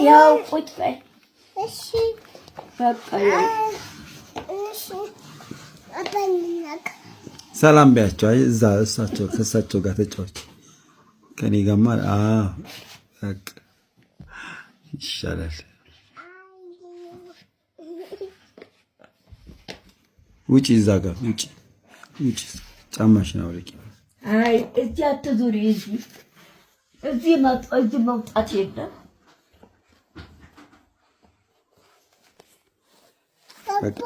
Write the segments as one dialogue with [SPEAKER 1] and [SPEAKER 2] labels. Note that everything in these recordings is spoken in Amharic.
[SPEAKER 1] ያው ቁጭ በይ በቃ።
[SPEAKER 2] ሰላም ቢያቸው። አይ እዛ እሳቸው ከእሳቸው ጋር ተጫዎች፣ ከኔ ጋማ በቃ ይሻላል። ውጪ፣ እዛ ጋር ውጪ፣ ውጪ፣ ጫማሽን አውልቂ።
[SPEAKER 1] አይ እዚህ አትዙሪ። እዚህ እዚህ መውጣት የለም።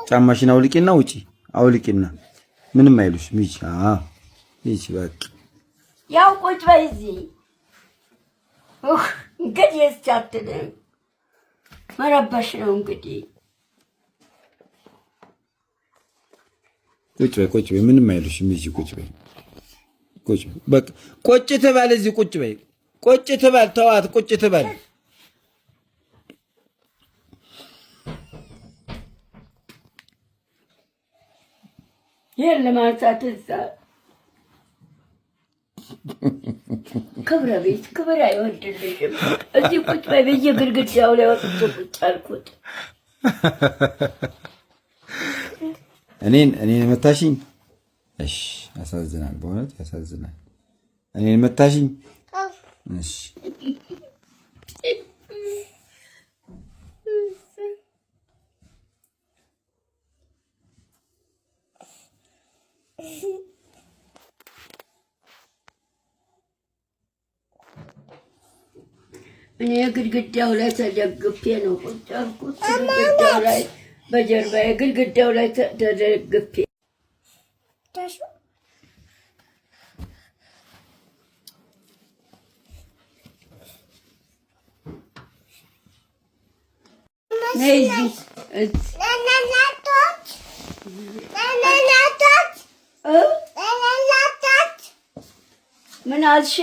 [SPEAKER 2] ጫማሽን አውልቂና ውጪ። አውልቂና ምንም አይሉሽም። ሂጂ፣ አዎ ሂጂ። በቃ
[SPEAKER 1] ያው ቁጭ በይ እዚህ። እንግዲህ እስኪ መረበሽ ነው እንግዲህ።
[SPEAKER 2] ቁጭ በይ፣ ቁጭ በይ። ምንም አይሉሽም። ሂጂ፣ ቁጭ በይ፣ ቁጭ በይ። በቃ ቁጭ ትበል፣ እዚህ ቁጭ በይ፣ ቁጭ ትበል። ተዋት፣ ቁጭ ትበል።
[SPEAKER 1] ይህን ለማንሳት እዛ ክብረ ቤት ክብር አይወድልሽም። እዚህ ቁጭ በይ ብዬ ግድግዳው ላይ ወጥቼ ቁጭ አልኩት።
[SPEAKER 2] እኔን መታሽኝ። እሺ ያሳዝናል፣ በእውነት ያሳዝናል። እኔን መታሽኝ። እሺ
[SPEAKER 1] እኔ ግድግዳው ላይ ተደግፌ ነው ቁጭ ያልኩት። ግድግዳው ላይ በጀርባዬ ግድግዳው ላይ ተደግፌ። ነይ እዚህ። ምን አልሽ?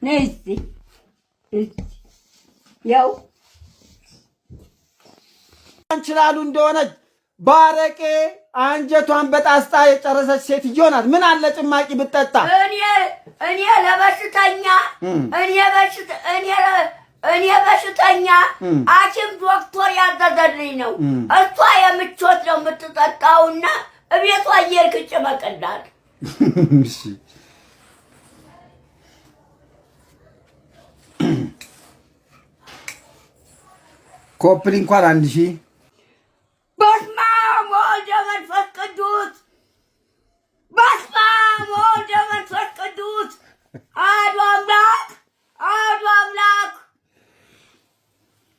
[SPEAKER 1] ነይ እዚህ እዚህ። ያው
[SPEAKER 2] እንችላሉ እንደሆነች ባረቄ አንጀቷን በጣስጣ የጨረሰች ሴትዮ ናት። ምን አለ ጭማቂ ብትጠጣ?
[SPEAKER 1] እኔ ለበሽተኛ እኔ በሽተ እኔ እኔ በሽተኛ ሐኪም ዶክተር ያዘዘልኝ ነው። እሷ የምቾት ነው የምትጠጣውና እቤቷ እየሄድክ ጭመቅላት።
[SPEAKER 2] እሺ ኮፕሊ እንኳን 1000።
[SPEAKER 1] በስመ አብ ወወልድ ወመንፈስ ቅዱስ፣ በስመ አብ ወወልድ ወመንፈስ ቅዱስ አሐዱ አምላክ፣ አሐዱ አምላክ፣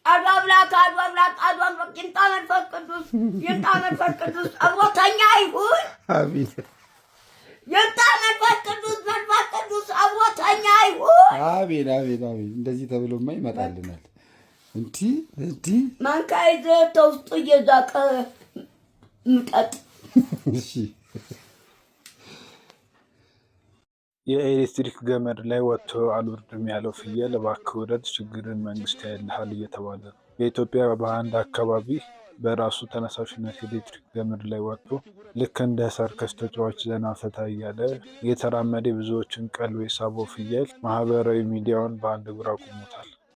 [SPEAKER 1] አሐዱ አምላክ፣ አሐዱ አምላክ፣ አሐዱ አምላክ። ይምጣ መንፈስ ቅዱስ፣ ይምጣ መንፈስ ቅዱስ፣ አብሮተኛ ይሁን።
[SPEAKER 2] አሜን።
[SPEAKER 1] ይምጣ መንፈስ ቅዱስ፣ መንፈስ ቅዱስ አብሮተኛ ይሁን።
[SPEAKER 2] አሜን፣ አሜን፣ አሜን። እንደዚህ ተብሎማ ይመጣልናል። እንዲህ እንዲህ
[SPEAKER 1] ማንካ ይዘህ ተውስጡ እየዛቀ ምጠጥ።
[SPEAKER 2] እሺ።
[SPEAKER 3] የኤሌክትሪክ ገመድ ላይ ወጥቶ አልወርድም ያለው ፍየል እባክህ ውረድ ችግርን መንግስት ያይልሃል እየተባለ ነው። በኢትዮጵያ በአንድ አካባቢ በራሱ ተነሳሽነት የኤሌክትሪክ ገመድ ላይ ወጥቶ ልክ እንደ ሰርከስ ተጫዋች ዘና ፈታ እያለ እየተራመደ የብዙዎችን ቀልብ የሳበው ፍየል ማህበራዊ ሚዲያውን በአንድ እግሩ አቁሞታል።